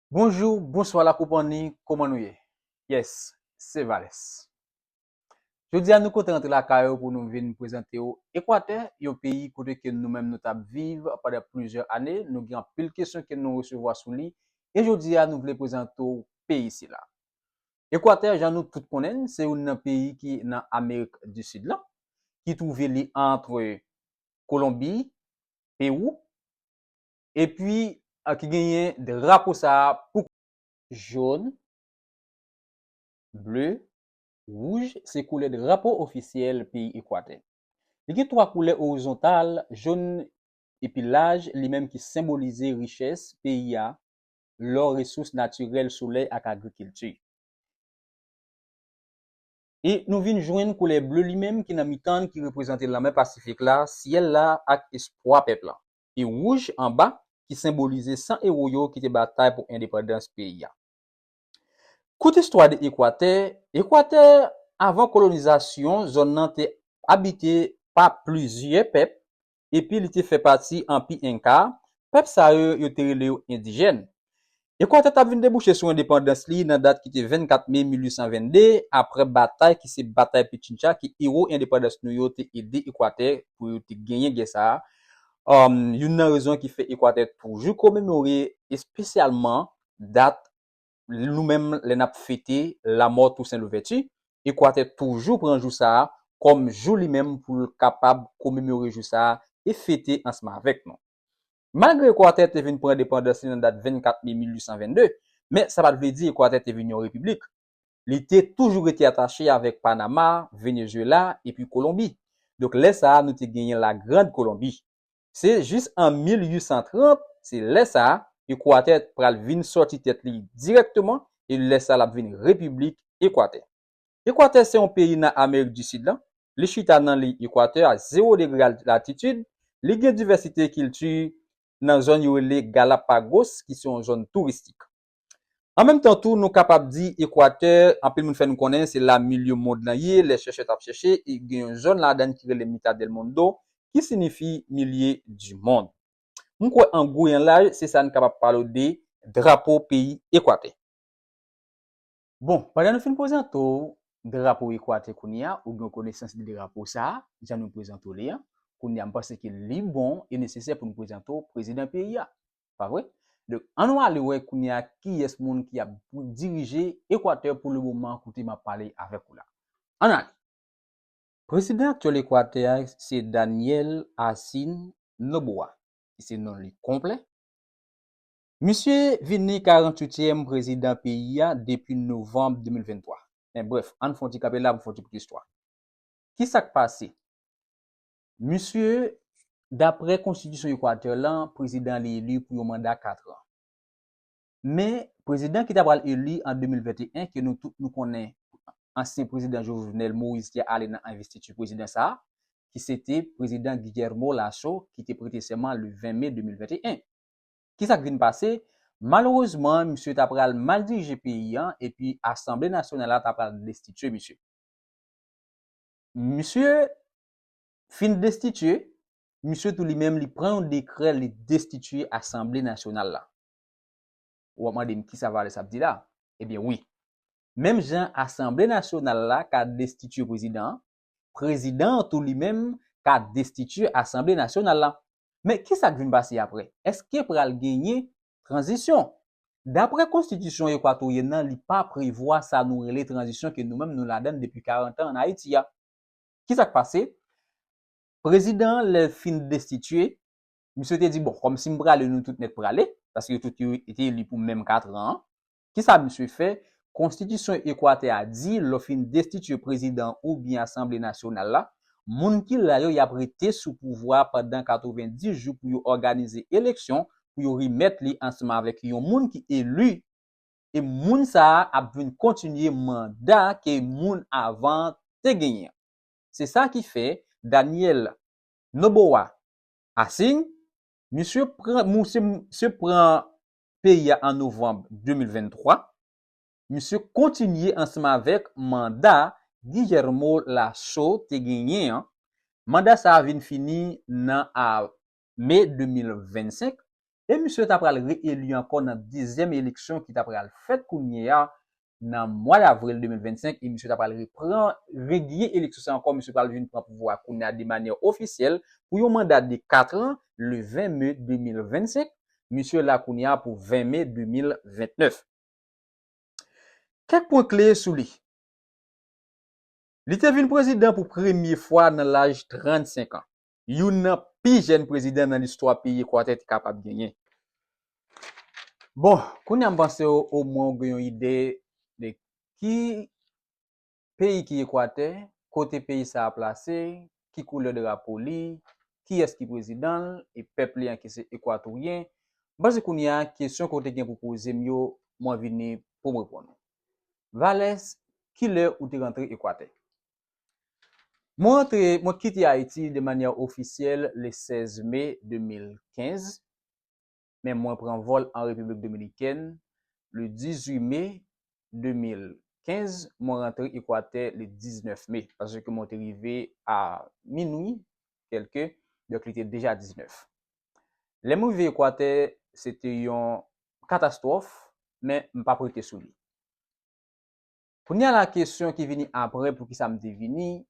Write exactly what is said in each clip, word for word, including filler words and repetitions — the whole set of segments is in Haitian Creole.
Bonjou, bonswa lakonpanni, kòman nou ye? Yes, se Valès. Jodi a nou kontan rantre lakay ou pou nou vin prezante w Ekwatè, yon peyi kote ke nou menm nou t ap viv pandan plizyè ane, nou gen anpil kesyon ke nou resevwa sou li, e jodi a nou vle prezante w peyi sila. Ekwatè, jan nou tout konnen l, se youn nan peyi ki nan Amerik di Sid lan, ki twouve li antre Kolonbi, Pewou, epi ki genyen drapo sa a pou jòn, ble, wouj, se koulè drapo ofisyèl peyi Ekwatè. Li gen twa koulè orizontal, jòn epi laj, li menm ki senbolize richès peyi a, lò, resous natirèl, solèy ak agrikilti. E nou vin jwenn koulè ble li menm ki nan mitan l ki reprezante lanmè Pasifik la, syèl la ak espwa pèp la. E wouj anba ki senbolize san ewo yo ki te batay pou endepandans peyi a. Kout istwa de Ekwatè, Ekwatè, avan kolonizasyon, zòn nan te abite pa plizyè pèp, epi li te fè pati Anpi Enka, pèp sa yo, yo te rele yo endijèn. Ekwatè t ap vin debouche sou endepandans li nan dat ki te vennkat me mil uit san vennde, apre batay ki se batay Pichincha, ki ewo endepandans nou yo te ede Ekwatè pou yo te genyen gè sa a. Um, youn nan rezon ki fè Ekwatè toujou komemore espesyalman dat nou menm lè n ap fete lanmò Tousen Louvèti, Ekwatè toujou pran jou sa a kòm jou li menm pou l kapab komemore jou sa a e fete ansanm avèk nou. Malgre Ekwatè te vin pran endepandans li nan dat vennkat me mil uit san vennde, men sa pa t vle di Ekwatè te vin yon repiblik. Li te toujou rete atache avèk Panama, Venezuela epi Kolonbi. Donk, lè sa a, nou te genyen la Grande Colombie. Se jis an mil uit san trant, se lè sa a, Ekwatè pral vin sòti tèt li dirèkteman, e lè sa a, l ap vin Repiblik Ekwatè. Ekwatè se yon peyi nan Amerik di Sid lan. Li chita nan liy ekwatè a zewo degre al-, latitid. Li gen divèsite kilti nan zòn yo rele Galapagos, ki se yon zòn touristik. An menm tan tou, nou kapab di Ekwatè, anpil moun fè nou konnen se la milye mond lan ye, lè chèchè t ap chèche, e gen yon zòn ladan ki rele Mitad del Mundo, ki siyifi milye di mond. M kwè an gwo e an laj, se sa n kapab pale w de drapo peyi Ekwatè. Bon, pandan nou fin prezante w drapo Ekwatè kounye a, ou gen yon konesans de drapo sa a, jan nou prezante w li an, kounye a m panse ke li bon e nesesè pou nou prezante w prezidan peyi a. Pa vre? Donk, ann nou ale wè kounye a kiyès moun ki ap dirije Ekwatè pou le moman kote m ap pale avèk ou la. Ann ale. Prezidan aktyèl Ekwatè a se Daniel Asín Noboa, ki se non li konplè. Misye vin ni karanntuityèm prezidan peyi a depi novanm de mil venntwa. Men brèf, ann fè yon ti kanpe la pou fè yon ti bout istwa. Ki sa k pase? Misye, daprè konstitisyon Ekwatè lan, prezidan li eli pou yon manda kat an. Men, prezidan ki ta pral eli an de mil venteyen, ke nou tout nou konnen, ansyen prezidan Jovenel Moïse te ale nan envestiti prezidan sa a, ki se te prezidan Guillermo Lasso, ki te prete sèman le ven me de mil venteyen. Ki sa k vin pase? Malerezman, misye ta pral mal dirije peyi an, epi Asanble Nasyonal la ta pral destitye misye. Misye fin destitye, misye tou li menm li pran yon dekrè, li destitye Asanble Nasyonal la. Ou ap mande m kisa Valès ap di la? Ebyen wi. Menm jan Asanble Nasyonal la ka destitye prezidan an, prezidan an tou li menm ka destitye Asanble Nasyonal la. Men kisa k vin pase apre? Èske pral genyen tranzisyon? Daprè konstitisyon ekwatoryen nan, li pa prevwa sa nou rele tranzisyon ke nou menm nou ladan l depi karant an ann Ayiti a. Kisa k pase? Prezidan an, lè l fin destitye, misye te di, bon, kòmsi m prale, nou tout nèt prale, paske yo tout yo te eli pou menm kat an an. Kisa misye fè? Konstitisyon Ekwatè a di, lè w fin destitye prezidan oubyen Asanble Nasyonal la, moun ki la yo, y ap rete sou pouvwa a pandan katrevenndis jou pou yo òganize eleksyon, pou yo remèt li ansanm avèk yon moun ki eli, e moun sa a ap vin kontinye manda ke moun avan an te genyen an. Se sa ki fè Daniel Noboa Asín, misye pran, misye, misye pran peyi a an novanm de mil venntwa, misye kontinye ansanm avèk manda Guillermo Lasso te genyen an. Manda sa a vin fini nan a me de mil vennsenk. E misye ta pral reeli ankò nan dezyèm eleksyon ki ta pral fèt kounye a nan mwa davril de mil vennsenk, e misye ta pral repran, regenyen eleksyon sa ankò, misye pral vin pran pouvwa a kounye a de manyè ofisyèl pou yon manda de kat an, le ven me de mil vennsenk, misye la kounye a pou ven me de mil vennèf. Kèk pwen kle sou li. Li te vin prezidan pou premye fwa nan laj trannsenk an. Youn nan pi jèn prezidan nan listwa peyi Ekwatè te kapab genyen. Bon, kounye a m panse o, omwen ou gen yon ide de ki peyi ki Ekwatè, kote peyi sa a plase, ki koulè drapo li, kiyès ki prezidan l, e pèp li an ki se Ekwatoryen. M panse kounye a, kesyon ke w te gen pou poze m yo, mwen vini pou m reponn ou. Valès, kilè ou te rantre Ekwatè? Mwen rantre, mwen kite Ayiti de manyè ofisyèl le sèz me de mil kenz, men mwen pran vòl an Repiblik Dominikèn le dizuit me de mil kenz, mwen rantre Ekwatè le diznèf me, paske mwen te rive a minwi kèlke, donk li te deja diznèf. Lè m rive Ekwatè, se te yon katastwòf, men m p ap rete sou li. Kounye a la, kesyon ki vini apre, poukisa m te vini,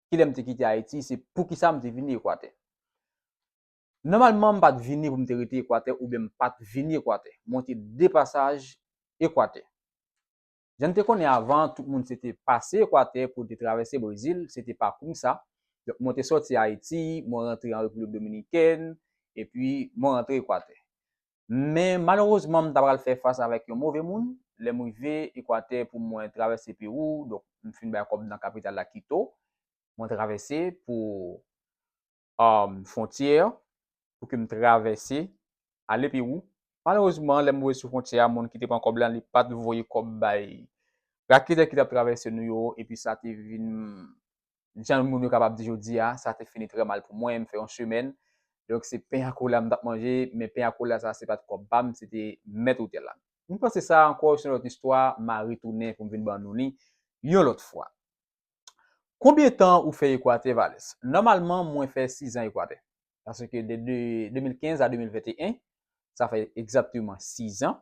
kilè m te kite Ayiti, se poukisa m te vini Ekwatè. Nòmalman, m pa t vini pou m te rete Ekwatè oubyen m pa t vini Ekwatè. Mwen te de pasaj Ekwatè. Jan n te konnen avan, tout moun se te pase Ekwatè pou te travèse Brezil, se te pakou m sa. Donk, mwen te sòti Ayiti, mwen rantre an Repiblik Dominikèn, epi mwen rantre Ekwatè. Men malerezman, m ta pral fè fas avèk yon move moun. Lè m rive Ekwatè pou mwen travèse Pewou, donk m fin bay kòb nan kapital la Kito. Mwen travèse pou, um, fwontyè, pou ke m travèse ale Pewou. Malerezman, lè m rive sou fwontyè a, moun ki te pran kòb la, li pa t voye kòb bay raketè ki t ap travèse nou yo, epi sa te vin jan moun yo kapab di jodi a, sa te fini trè mal pou mwen, m fè yon semèn. Donk, se pen a kola m t ap manje, men pen a kola sa, se pa t kòb pa m, se te mèt otèl la. M panse sa ankò, se yon lòt istwa, m a retounen pou m vin ban nou li yon lòt fwa. Konbyen tan ou fè Ekwatè, Valès? Nòmalman, mwen fè sizan Ekwatè. Paske de, de de mil kenz a de mil venteyen, sa fè egzakteman sizan.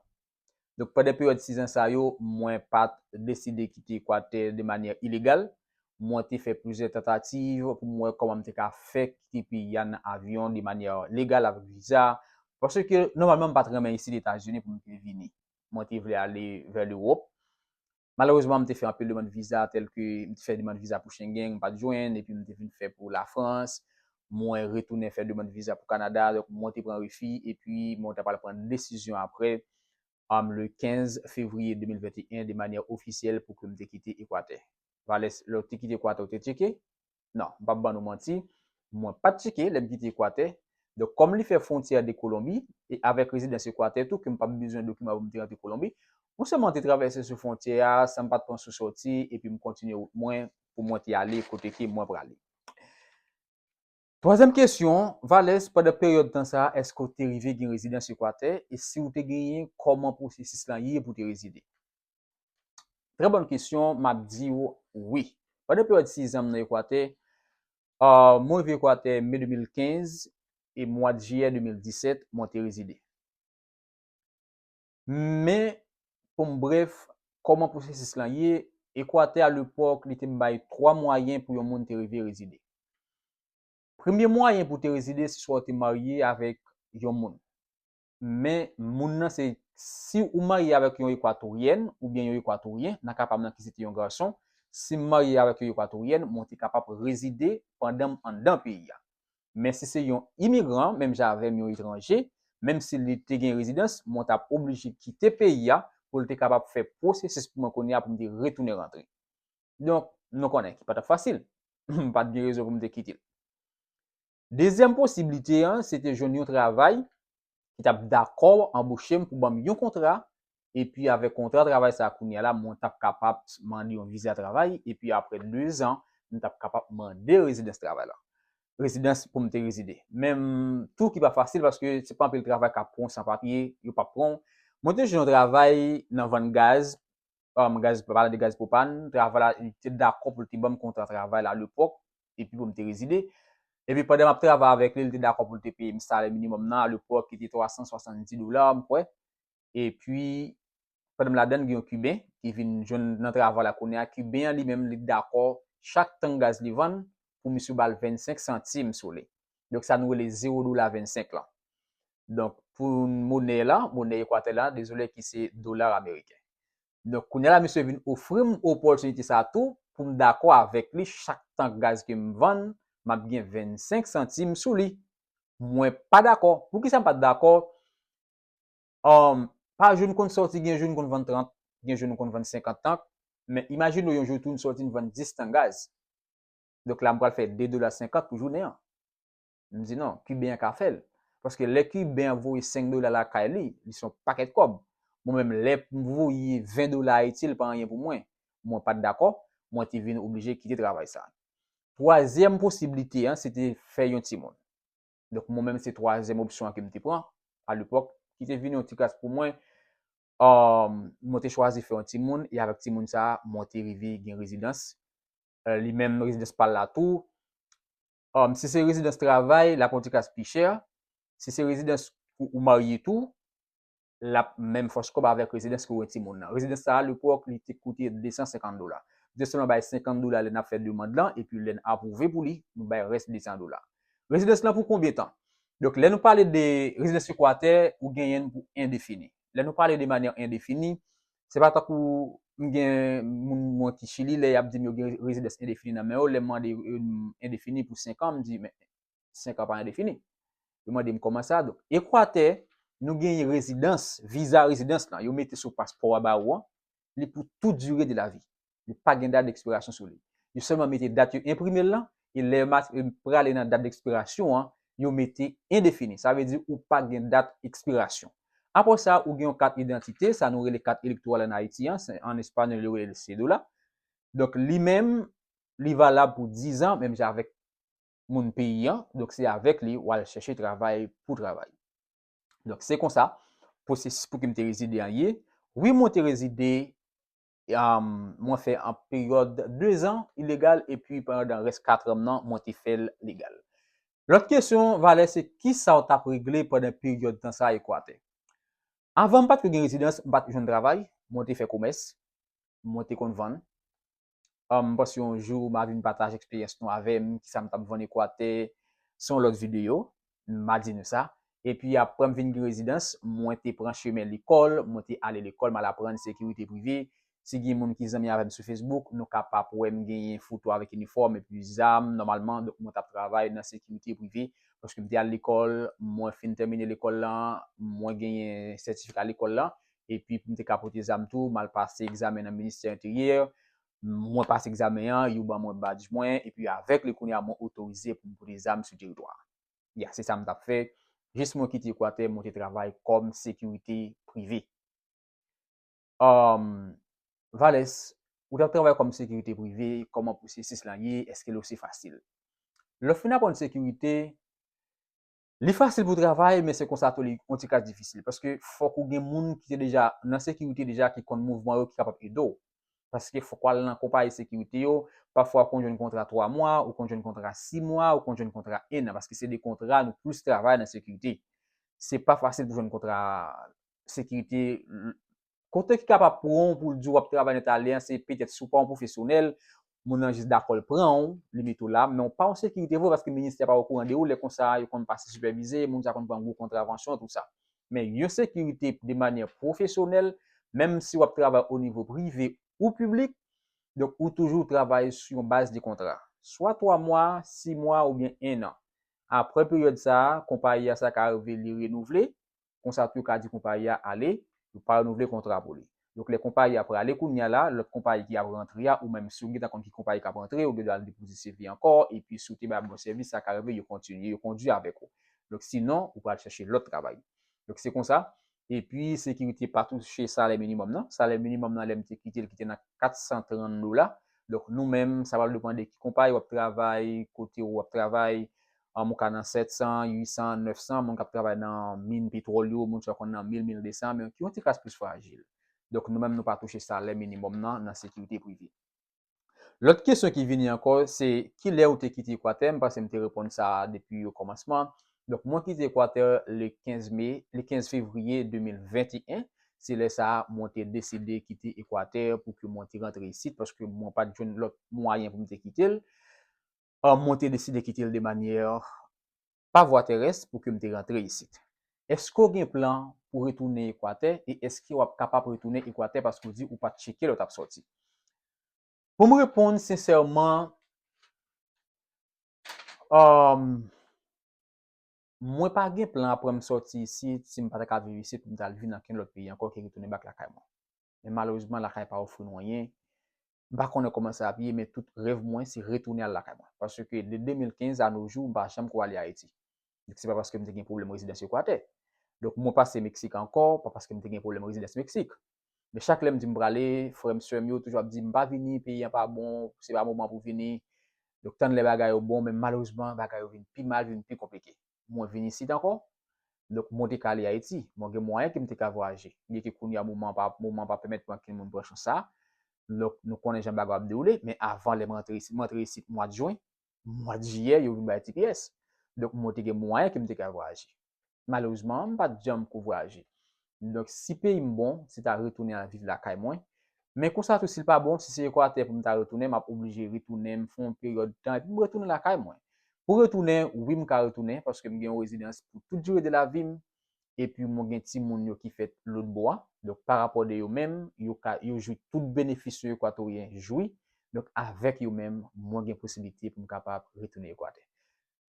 Donk, pandan peryòd sizan sa yo, mwen pa t deside kite Ekwatè de manyè ilegal. Mwen te fè plizyè tantativ pou m wè kòman m te ka fè kite peyi a nan avyon de manyè legal avèk viza. Paske, nòmalman, m pa t renmen isit Etazini pou m te vini. Mwen te vle ale vè Lewòp. Malerezman, m te fè anpil demann viza, tèlke m te fè demann viza pou Schengen, m pa t jwenn, epi m te vin fè pou Lafrans. Mwen retounen fè demann viza pou Kanada, donk mwen te pran refi, epi mwen ta pral pran desizyon apre, um, le kenz fevriye de mil venteyen, de manyè ofisyèl pou ke m te kite Ekwatè. Valès, lè w te kite Ekwatè, w te tcheke? Non, m p ap ban nou manti. Mwen pa t tcheke lè m kite Ekwatè. Donk, kòm li fè fwontyè de Kolonbi, e avèk rezidans Ekwatè tou, ke m p ap bezwen dokiman pou m te rantre Kolonbi, mwen sèlman te travèse sou fwontyè a, san m pa t pran sou sòti, epi m kontinye wout mwen pou mwen te ale kote ke mwen prale. Twazyèm kesyon, Valès, pandan peryòd tan sa a, èske w te rive gen rezidans Ekwatè? E si w te genyen, kòman pwosesis lan ye pou te rezide? Trè bòn kesyon, m ap di w wi. Pandan peryòd sizan m nan Ekwatè, ah, mwen rive Ekwatè me de mil kenz e mwa de jiyè de mil disèt, mwen te rezide. Men, pou m brèf, kòman pwosesis lan ye, Ekwatè alepòk, li te bay twa mwayen pou yon moun te rive rezide. Premye mwayen pou te rezide, se swa w te marye avèk yon moun. Men moun nan se, si ou marye avèk yon Ekwatoryèn oubyen yon Ekwatoryen, nan ka pa m nan ki se te yon gason, si m marye avèk yon Ekwatoryen, mwen te kapab rezide pandan m anndan peyi a. Men si se yon imigran, menm jan avè m, yon etranje, menm si li te gen rezidans, mwen t ap oblije kite peyi a pou l te kapab fè pwosesis pou mwen kounye a pou m te retounen rantre. Donk, nou konnen ki pa t ap fasil. M pa t gen rezon pou m te kite l. Dezyèm posiblite an, se te jwenn yon travay ki t ap dakò anboche m pou ban m yon kontra, epi avèk kontra travay sa a kounye a la, mwen t ap kapab mande yon viza travay, epi apre de zan, m t ap kapab mande rezidans travay la. Rezidans pou m te rezide. Men tou ki pa fasil, paske se pa anpil travay k ap pran w san papye, yo p ap pran w. Mwen te jwenn yon travay nan vann gaz, um, gaz, pale de gaz pwopàn, travay la, li te dakò pou l te ban m kontra travay la alepòk, epi pou m te rezide. Epi pandan m ap travay avèk li, li te dakò pou l te peye m salè minimòm nan, alepòk, ki te twa san swasanndis dola, m kwè. Epi, pandan m ladann, gen yon Kiben ki vin jwenn nan travay la kounye a. Kiben an, li menm, li dakò chak tank gaz li vann pou misye ba l vennsenk santim sou li. Donk, sa nou rele zewo dola vennsenk lan. Donk, pou monè la, monè Ekwatè la, dezole, ki se dola ameriken. Donk, kounye a la, misye vin ofri m opòtinite sa a tou pou m dakò avèk li, chak tank gaz ke m vann, m ap gen vennsenk santim sou li. Mwen pa dakò. Poukisa m pa t dakò? Um, pa jou n konn sòti, gen jou n konn vann trant, gen jou n konn vann senkant tank. Men imajine w yon jou tou n sòti n vann dis tank gaz. Donk la, m pral fè de dola senkant pou jounen an. M di non, Kiben an ka fè l. Paske lè Kiben an voye senk dola lakay li, li se yon pakèt kòb. Mwen menm, lè m voye ven dola Ayiti, li pa anyen pou mwen. Mwen pa t dakò, mwen te vin oblije kite travay sa. Twazyèm posiblite an, se te fè yon timoun. Donk, mwen menm, se twazyèm opsyon an ke m te pran, alepòk, ki te vin yon ti kras pou mwen. Um, mwen te chwazi fè yon timoun, e avèk timoun sa a, mwen te rive gen rezidans. Euh, li menm, rezidans pa l la tou. Um, si se rezidans travay, l ap yon ti kras pi chè. Si se rezidans ou, ou marye tou, l ap menm fòs kòb avèk rezidans ke w gen timoun nan. Rezidans sa a, lepòk, li te koute de san senkant dola. Yo sèlman bay senkant dola lè n ap fè demann lan, epi lè n apwouve pou li, nou bay rès de san dola. Rezidans lan pou konbyen tan? Donk, lè nou pale de rezidans Ekwatè, ou genyen l pou endefini. Lè nou pale de manyè endefini, se pa tankou m gen moun mwen ki Chili, lè y ap di m yo gen rezidans endefini nan men yo, lè m mande, euh, endefini pou senk an, m di, men, senk an pa endefini. Yo mande m kòman sa. Donk, Ekwatè, nou genyen rezidans, viza rezidans lan, yo mete sou paspò a ba ou an, li pou tout dire de la vi. Li pa gen dat dekspirasyon sou li. Yo sèlman mete dat yo enprime l lan, e lè yo prale nan dat dekspirasyon an, yo mete endefini. Sa vle di ou pa gen dat ekspirasyon. Apre sa, ou gen yon kat idantite, sa nou rele kat elektoral ann Ayiti an, se, ann espanyòl, yo rele sedola. Donk, li menm, li valab pou diz an, menm jan avèk moun peyi an. Donk, se avèk li w al chèche travay pou travay. Donk, se konsa, pwosesis pou ke m te rezide an ye. Wi, mwen te rezide, um, mwen fè an peryòd de zan ilegal, epi pandan rès kat an m nan, mwen te fè l legal. Lòt kesyon, Valè, se kisa w t ap regle pandan peryòd tan sa a Ekwatè? Avan, m pa t ko gen rezidans, m pa t jwenn travay, mwen te fè komès, mwen te konn vann. Um, m panse yon jou m a vin pataje eksperyans nou avè m, kisa m t ap vann Ekwatè, se yon lòt videyo, m a di nou sa. Epi apre m vin gen rezidans, mwen te pran chemen lekòl, mwen te ale lekòl, m al aprann sekirite prive. Si gen moun ki zanmi avè m sou Facebook, nou kapab wè m genyen foto avèk inifòm epi zam nòmalman, donk mwen t ap travay nan sekirite prive, paske m te al lekòl, mwen fin tèmine lekòl lan, mwen genyen sètifika lekòl lan, epi pou m te ka pote zam tou, m al pase egzamen nan ministè enteryè, mwen pase egzamen an, yo ban mwen badj mwen, epi avèk li kounye a mwen otorize pou m pote zam sou teritwa a. Ya, se sa m t ap fè. Jis mwen kite Ekwatè, mwen te travay kòm sekirite prive. Um, Valès, ou t ap travay kòm sekirite prive, kòman pwosesis lan ye, èske l osi fasil? Lè w fin aprann sekirite, li fasil pou travay, men se konsa tou li yon ti kras difisil. Paske fòk ou gen moun ki te deja nan sekirite deja, ki konn mouvman yo, ki kapab ede w. Paske fòk w al nan konpayi sekirite yo, pafwa ou konn jwenn kontra twa mwa, ou konn jwenn kontra sis mwa, ou konn jwenn kontra en an, paske se de kontra nou plis travay nan sekirite. Se pa fasil pou jwenn kontra sekirite. Kote ki kapab pran w pou l di w ap travay nan talè an, se petèt si w pa yon pwofesyonèl, moun nan jis dakò l pran w, li mete w la, men w pa yon sekirite vre, paske ministè pa okouran de ou, lè konsa yo konn pase sipèvize, moun sa konn pran gwo kontravansyon, tou sa. Men yon sekirite de manyè pwofesyonèl, menm si w ap travay o nivo prive ou piblik, donk ou toujou travay sou yon baz de kontra. Swa twa mwa, sis mwa oubyen en an. Apre peryòd sa a, konpayi a sa ka rive li renouvle, konsa tou yo ka di konpayi a ale, yo pa renouvle kontra pou li. Donk lè konpayi a prale kounye a la, lòt konpayi ki ap rantre a, ou menm si w gentan konn ki konpayi k ap rantre, ou gen dwa al depoze C V ankò, epi si w te bay bon sèvis, sa ka rive yo kontinye, yo kondui avèk ou. Donk sinon, ou pral chèche lòt travay. Donk se konsa. Epi sekirite pa touche salè minimòm nan. Salè minimòm nan, lè m te kite l, ki te nan kat san trant dola. Donk nou menm, sa pral depann de ki konpayi w ap travay, kote w ap travay, um, ou ka nan sèt san, uit san, nèf san, moun k ap travay nan min petwòl yo, moun sa konn nan mil, mil de san, men ki yon ti kras plis frajil. Donk nou menm, nou pa touche salè minimòm nan, nan sekirite prive. Lòt kesyon ki vini ankò, se kilè ou te kite Ekwatè? M panse m te reponn sa depi o kòmansman. Donk, mwen kite Ekwatè le kenz me, le kenz fevriye de mil venteyen. Se lè sa a, mwen te deside kite Ekwatè pou ke mwen te rantre isit, paske mwen pa t jwenn lòt mwayen pou m te kite l. Ah, mwen te deside kite l de manyè pa vwa terès pou ke m te rantre isit. Èske w gen plan pou retounen Ekwatè e èske w ap kapab retounen Ekwatè paske w di ou pa t tcheke lè w t ap sòti? Pou m reponn sensèman, um, mwen pa gen plan apre m sòti isit, si m pa ta ka viv isit, pou m ta al vin nan kenn lòt peyi ankò ke retounen bak lakay mwen. Men malerezman, lakay pa ofri nou anyen. M pa konnen kòman sa ap ye, men tout rèv mwen se retounen al lakay mwen. Paske de de mil kenz a no jou, m pa janm ko ale Ayiti. Donk, se pa paske m te gen pwoblèm rezidans Ekwatè. Donk, mwen pase Meksik ankò, pa paske m te gen pwoblèm rezidans Meksik. Men chak lè m di m prale, frè m, sè m yo toujou ap di m pa vini, peyi an pa bon, se pa moman pou vini. Donk, tann lè bagay yo bon, men malerezman, bagay yo vin pi mal, vin pi konplike. Mwen vin isit ankò. Donk, mwen te ka ale Ayiti. Mwen gen mwayen ke m te ka vwayaje. Byenke kounye a moman pa, moman pa pèmèt pou ankenn moun pran chans sa. Donk, nou konnen jan bagay ap dewoule, men avan lè m rantre isit, m rantre isit mwa jen, mwa jiyè, yo vin bay T P S. Donk, mwen te gen mwayen ke m te ka vwayaje. Malerezman, m pa t janm ko vwayaje. Donk, si peyi m bon, se ta retounen al viv lakay mwen. Men konsa tou, si l pa bon, si se Ekwatè pou m ta retounen, m ap oblije retounen, m fè yon peryòd tan, epi m retounen lakay mwen. Pou retounen, wi, m ka retounen, paske m gen yon rezidans pou tout dire de lavi m, epi mwen gen timoun yo ki fèt lòtbò a. Donk, pa rapò de yo menm, yo ka, yo jwi tout benefis yon Ekwatoryen jwi. Donk, avèk yo menm, mwen gen posiblite pou m kapab retounen Ekwatè.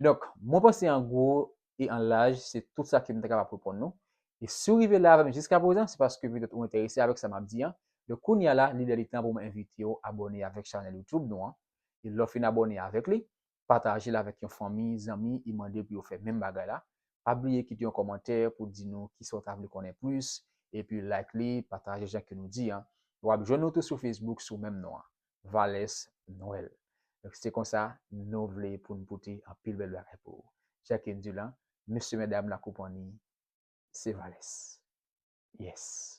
Donk, mwen panse an gwo e an laj, se tout sa ke m te kapab reponn nou. E si w rive la avè m jiska prezan, se paske petèt ou enterese avèk sa m ap di an. Donk, kounye a la, li lè li tan pou mwen envite w abòne avèk chanèl YouTube nou an. E lè w fin abòne avèk li, pataje l avèk yon fanmi, zanmi, e mande pou yo fè menm bagay la. Pa bliye kite yon kòmantè pou di nou kisa w ta vle konnen plis, epi like li, pataje jan ke nou di an. W ap jwenn nou tou sou Facebook sou menm non an, Valès Noël. Donk, se konsa, nou vle pou n pote anpil bèl bagay pou ou. Jan ke n di w la, mesye medam lakou pranni, se Valès. Yes.